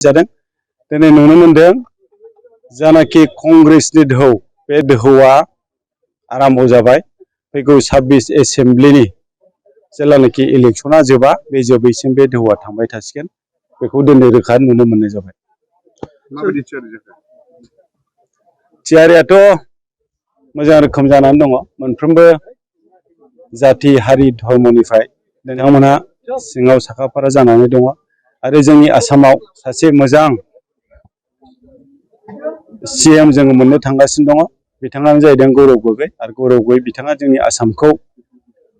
जादों दिनै नुनो मोनदों जानाखि कंग्रेसनि दोहौ बे दोहौआ आराम्भ जाबाय फैगौ 26 एसेम्ब्लिनि जेलानाखि इलेक्शना जोबा बे जोबैसिम बे दोहौआ थांबाय थासिगोन बेखौ दिनै रोखा नुनो मोननाय जाबाय। माबायदि थियारि जाखो? थियारियाथ' मोजां रोखोम जानानै दङ। मोनफ्रोमबो जाति हारि धर्मनिफ्राय बिथांमोनहा सिङाव साखाफारा जानानै दङ आरो जोंनि आसामाव सासे मोजां सीएम जोङो मोननो थांगासिनो दङ। बिथाङानो जाहैदों गौरव गगৈ आरो गौरव गगै बिथाङा जोंनि आसामखौ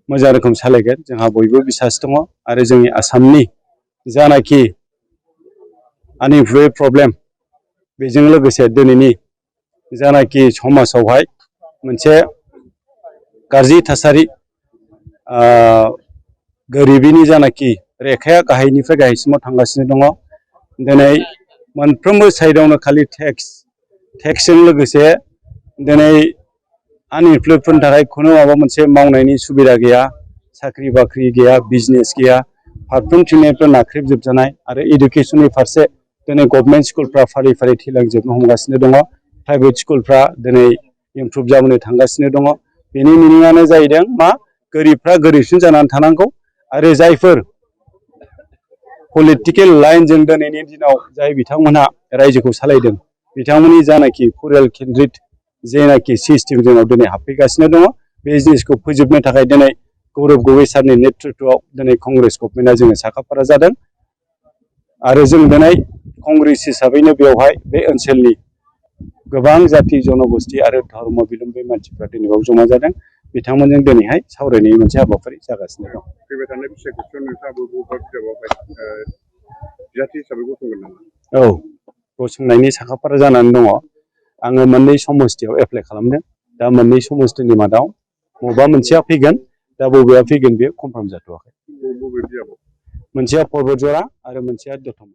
मोजां रोखोम सालायगोन जोंहा बयबो बिसास दङ आरो जोंनि आसामनि जानाखि आनइमप्लयड प्रब्लेम बेजों लोगोसे दिनैनि जानाखि समाजावहाय मोनसे गाज्रि थासारि गोरिबिनि जानाखि रेखाया गाहायनिफ्राय गाहायसिमाव थांगासिनो दङ। दिनै मोनफ्रोमबो साइडआवनो खालि टेक्सजों लोगोसे दिनै आनइमप्लयडफोरनि थाखाय खुनु माबा मोनसे मावनायनि सुबिदा गैया, साख्रि बाख्रि गैया, बिजनेस गैया, फारफ्रोमथिंनिफ्राय नाख्रेबजोबजानाय आरो इडुकेसननि फारसे दिनै गभर्नमेन्ट स्कुलफ्रा फारि फारि थैलांजोबनो हमगासिनो दङ। प्राइभेट स्कुलफ्रा दिनै इमप्रुभ जाबोनो थांगासिनो दङ। बेनि मिनिङानो जाहैदों मा गोरिबफ्रा गोरिबसिन जानानै थानांगौ आरो जायफोर पलिटिकेल लाइनजों दिनैनि दिनाव जाय बिथांमोनहा रायजोखौ सालायदों बिथांमोननि जानाखि फरियाल केन्द्रित जेनाखि सिस्टेम जोंनाव दिनै हाबफैगासिनो दङ बे जिनिसखौ फोजोबनो थाखाय दिनै गौरव गगৈ सारनि नेतृत्वआव दिनै कंग्रेस गभर्नमेन्टआ जोङो साखाफारा जादों आरो जों दिनै कंग्रेस हिसाबैनो बेवहाय बे ओनसोलनि गोबां जाति जनगोष्ठी आरो धर्म बिलोमबे मानसिफ्रा दिनै बाव जमा जादों। बिथांमोनजों दिनैहाय सावरायनायनि मोनसे हाबाफारि जागासिनो दं। फैबाय थानाय बिसायख'थियाव नोंथाङाबो बबेबा बिजाबावहाय जाथि हिसाबै गसंगोन नामा? औ, गसंनायनि साखाफारा जानानै दङ। आङो मोननै समस्तियाव एप्लाइ खालामदों। दा मोननै समस्तिनि मादाव बबेबा मोनसेया फैगोन, दा बबेया फैगोन बेयो कनफार्म जाथ'वाखै। बबे बिजाबाव? मोनसेया पर्बतझरा आरो मोनसेया दतमा।